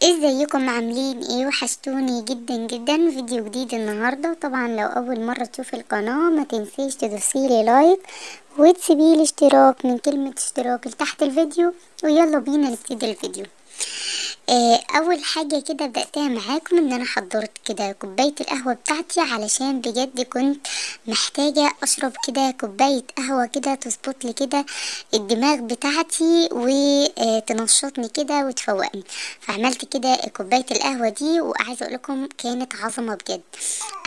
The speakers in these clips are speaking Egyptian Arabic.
ازيكم عاملين ايه؟ وحشتوني جدا جدا. فيديو جديد النهارده. طبعا لو اول مرة تشوف القناة ما تنسيش تدوسيلي like وتسيبيلي اشتراك من كلمة اشتراك لتحت الفيديو، ويلا بينا نبتدي الفيديو. اول حاجة كده بداتها معاكم ان انا حضرت كده كوباية القهوة بتاعتي، علشان بجد كنت محتاجه اشرب كده كوباية قهوة كده تظبط لي كده الدماغ بتاعتي وتنشطني كده وتفوقني. فعملت كده كوباية القهوة دي، وعايزه اقول لكم كانت عظمه بجد.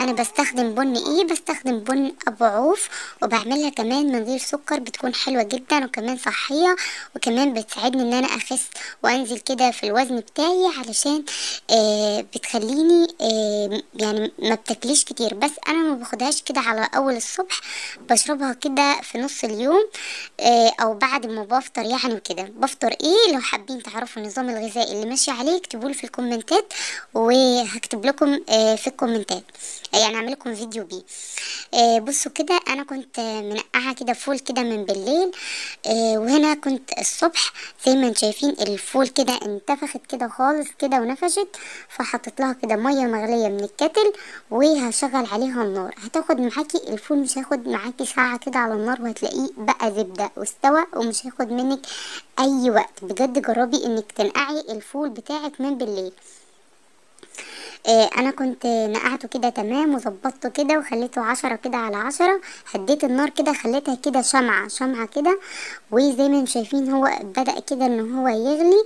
انا بستخدم بن ايه؟ بستخدم بن ابو عوف، وبعملها كمان من غير سكر، بتكون حلوة جدا وكمان صحية، وكمان بتساعدني ان انا اخس وانزل كده في الوزن بتاعي، علشان بتخليني يعني ما بتاكليش كتير. بس انا ما باخدهاش كده على اول الصبح، بشربها كده في نص اليوم او بعد ما بفطر يعني وكده. بفطر ايه؟ لو حابين تعرفوا النظام الغذائي اللي ماشي عليه اكتبوا لي في الكومنتات، وهكتب لكم في الكومنتات، يعني اعمل لكم فيديو بيه. بصوا كده انا كنت منقعه كده فول كده من بالليل، وهنا كنت الصبح زي ما انتم شايفين الفول كده انتفخت كده خالص كده ونفشت، فحطيت لها كده مية مغليه من ال kettle وهشغل عليها النار. هتاخد معاكي الفول، مش هياخد معاكي ساعة كده على النار، وهتلاقيه بقى زبدة واستوى، ومش هياخد منك اي وقت. بجد جربي انك تنقعي الفول بتاعك من بالليل. انا كنت نقعته كده تمام وظبطته كده وخليته 10 كده على 10، هديت النار كده خليتها كده شمعة شمعة كده، وزي ما انتم شايفين هو بدأ كده ان هو يغلي.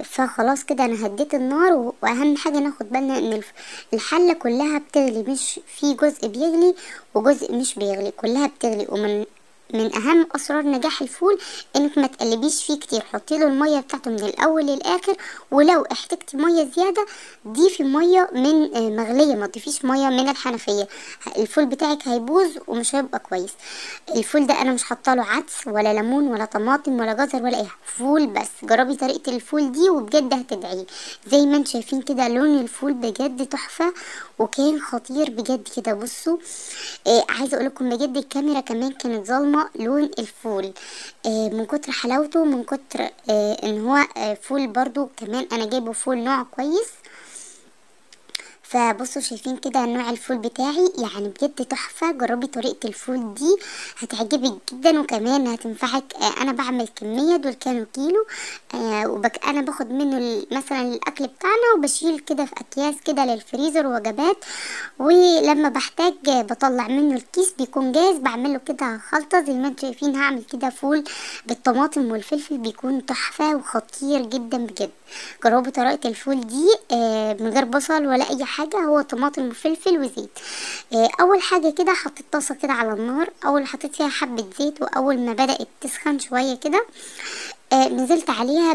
فخلاص كده انا هديت النار. واهم حاجة ناخد بالنا ان الحلة كلها بتغلي، مش في جزء بيغلي وجزء مش بيغلي، كلها بتغلي. ومن اهم اسرار نجاح الفول انك ما تقلبيش فيه كتير، حطي له المية بتاعته من الاول للاخر، ولو احتجتي مية زيادة ضيفي مية من مغليه، ما تضيفيش مية من الحنفية، الفول بتاعك هيبوظ ومش هيبقى كويس. الفول ده انا مش حاطه له عدس ولا ليمون ولا طماطم ولا جزر ولا اي، فول بس. جربي طريقه الفول دي وبجد هتدعي. زي ما انتم شايفين كده لون الفول بجد تحفة وكان خطير بجد كده. بصوا عايزه اقول لكم بجد الكاميرا كمان كانت ظالمه لون الفول من كتر حلاوته، من كتر ان هو فول برضو كمان انا جايبه فول نوع كويس. فبصوا شايفين كده نوع الفول بتاعي يعني بجد تحفة. جربي طريقة الفول دي هتعجبك جدا وكمان هتنفعك. انا بعمل كمية، دول كانوا كيلو، انا باخد منه مثلا الاكل بتاعنا وبشيل كده في اكياس كده للفريزر ووجبات، ولما بحتاج بطلع منه الكيس بيكون جاهز، بعمله كده خلطة زي ما انتم شايفين. هعمل كده فول بالطماطم والفلفل بيكون تحفة وخطير جدا بجد. جربوا طريقة الفول دي من غير بصل ولا اي حاجة، هو طماطم وفلفل وزيت. اول حاجة كده حطيت طاسه كده على النار، اول حطيت فيها حبه زيت، واول ما بدات تسخن شوية كده نزلت عليها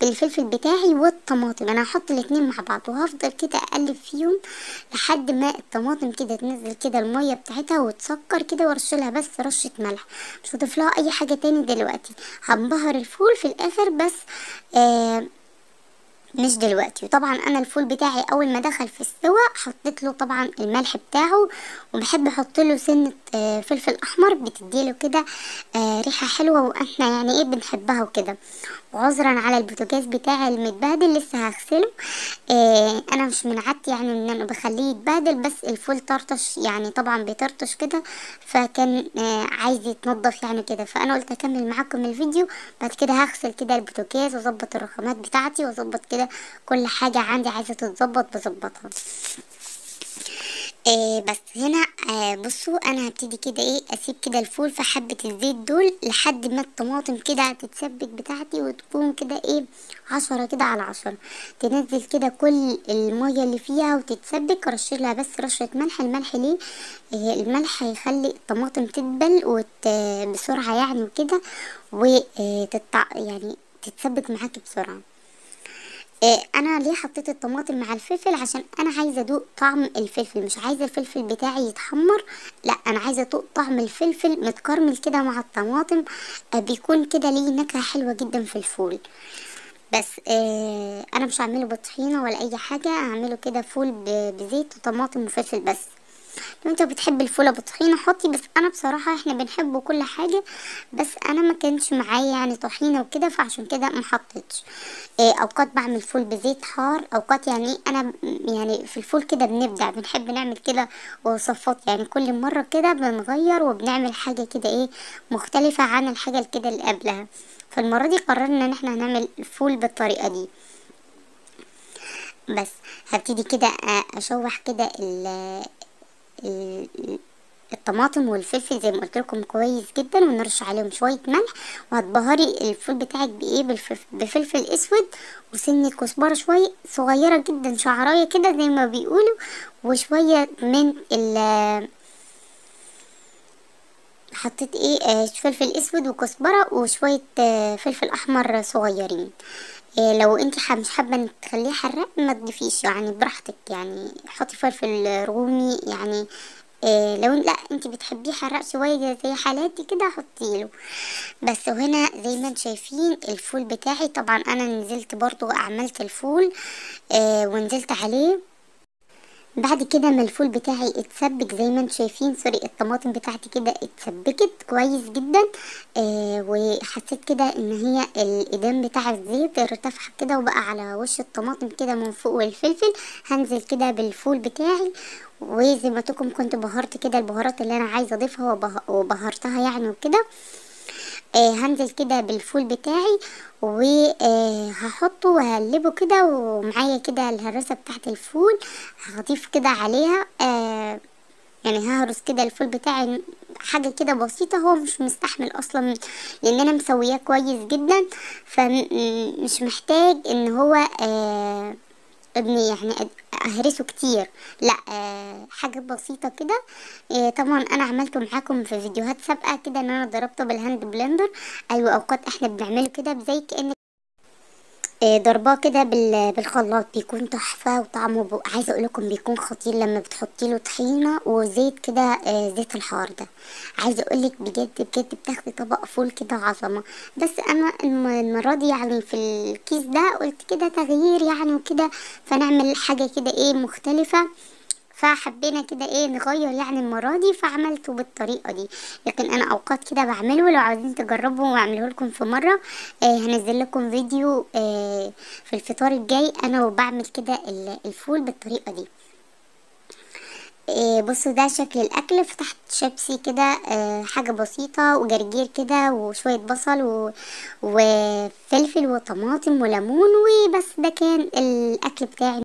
بالفلفل بتاعي والطماطم. انا هحط الاتنين مع بعض وهفضل كده اقلب فيهم لحد ما الطماطم كده تنزل كده المية بتاعتها وتسكر كده، وارشلها بس رشه ملح، مش هضيف لها اي حاجة تاني دلوقتي. هنبهر الفول في الاخر بس مش دلوقتي. وطبعا انا الفول بتاعي اول ما دخل في السوا حطيت له طبعا الملح بتاعه، وبحب احط له سنة فلفل احمر، بتديله كده ريحه حلوة واحنا يعني ايه بنحبها وكده. وعذرا على البوتاجاز بتاعي المتبهدل لسه هغسله، انا مش من عادتي يعني ان انا بخليه يتبهدل، بس الفول طرطش يعني طبعا بيطرطش كده، فكان عايز يتنضف يعني كده، فانا قلت اكمل معاكم الفيديو. بعد كده هغسل كده البوتاجاز واظبط الرخامات بتاعتي واظبط كده كل حاجة عندي عايزه تتظبط بظبطها. بس هنا بصوا انا هبتدي كده ايه اسيب كده الفول في حبة الزيت دول لحد ما الطماطم كده تتسبك بتاعتي وتكون كده ايه 10 كده على 10، تنزل كده كل المية اللي فيها وتتسبك. رشلها بس رشة ملح. الملح ليه؟ الملح هيخلي الطماطم تدبل بسرعة يعني وكده، يعني تتسبك معاكي بسرعة. انا ليه حطيت الطماطم مع الفلفل؟ عشان انا عايزه ادوق طعم الفلفل، مش عايزه الفلفل بتاعي يتحمر، لا انا عايزه ادوق طعم الفلفل متكرمل كده مع الطماطم، بيكون كده ليه نكهة حلوة جدا في الفول. بس انا مش هعمله بطحينه ولا اي حاجة، هعمله كده فول بزيت وطماطم وفلفل بس. لو انت بتحب الفول ابو طحينه حطي، بس انا بصراحة احنا بنحبه كل حاجة، بس انا ما كانش معايا يعني طحينه وكده، فعشان كده ما حطيتش. اوقات بعمل فول بزيت حار، اوقات يعني انا يعني في الفول كده بنبدع، بنحب نعمل كده وصفات، يعني كل مرة كده بنغير وبنعمل حاجة كده ايه مختلفة عن الحاجة كده اللي قبلها. فالمره دي قررنا ان احنا هنعمل الفول بالطريقة دي. بس هبتدي كده اشوح كده الطماطم والفلفل زي ما قلت لكم كويس جدا، ونرش عليهم شوية ملح. وهتبهري الفول بتاعك بايه؟ بفلفل اسود وسنة كزبره شوية صغيرة جدا، شعرايه كده زي ما بيقولوا، وشوية من ال حطيت ايه فلفل اسود وكزبره وشوية فلفل احمر صغيرين. لو انت مش حابة ان تخليه حراق ما تضيفيش، يعني براحتك، يعني حطي فلفل رومي، يعني لو لا انت بتحبيه حراق شوية زي حالاتي كده حطيله. بس وهنا زي ما انتم شايفين الفول بتاعي، طبعا انا نزلت برضو عملت الفول ونزلت عليه. بعد كده ما الفول بتاعي اتسبك زي ما انتم شايفين، sorry الطماطم بتاعتي كده اتسبكت كويس جدا، وحسيت كده ان هي الادام بتاع الزيت ارتفع كده وبقى على وش الطماطم كده من فوق والفلفل. هنزل كده بالفول بتاعي، وزي ما تكم كنت بهرت كده البهارات اللي انا عايزه اضيفها وبهرتها يعني وكده. هنزل كده بالفول بتاعي وهحطه وهقلبه كده، ومعايا كده الهرسه بتاعت الفول هضيف كده عليها، يعني ههرس كده الفول بتاعي حاجة كده بسيطة، هو مش مستحمل اصلا لان انا مسوياه كويس جدا، فمش محتاج ان هو ابني يعني اهرسه كتير، لا حاجة بسيطة كده. طبعا انا عملته معاكم في فيديوهات سابقه كده ان انا ضربته بال hand blender. ايوه اوقات احنا بنعمله كده زي كأن ضرباه كده بالخلاط، بيكون تحفة وطعمه عايزه اقول لكم بيكون خطير لما بتحطي له طحينه وزيت كده، زيت الحار ده، عايزه اقول لك بجد بجد بتاخدي طبق فول كده عظمه. بس انا المرة دي يعني في الكيس ده قلت كده تغيير يعني وكده، فنعمل حاجة كده ايه مختلفة، فحبينا كده ايه نغير يعني المرة دي، فعملته بالطريقة دي. لكن انا اوقات كده بعمله، لو عاوزين تجربوا واعمله لكم في مرة، هنزل لكم فيديو في الفطار الجاي انا وبعمل كده الفول بالطريقة دي. بصوا ده شكل الاكل. فتحت شيبسي كده، حاجة بسيطة، وجرجير كده وشوية بصل وفلفل وطماطم وليمون وبس. ده كان الاكل بتاعي.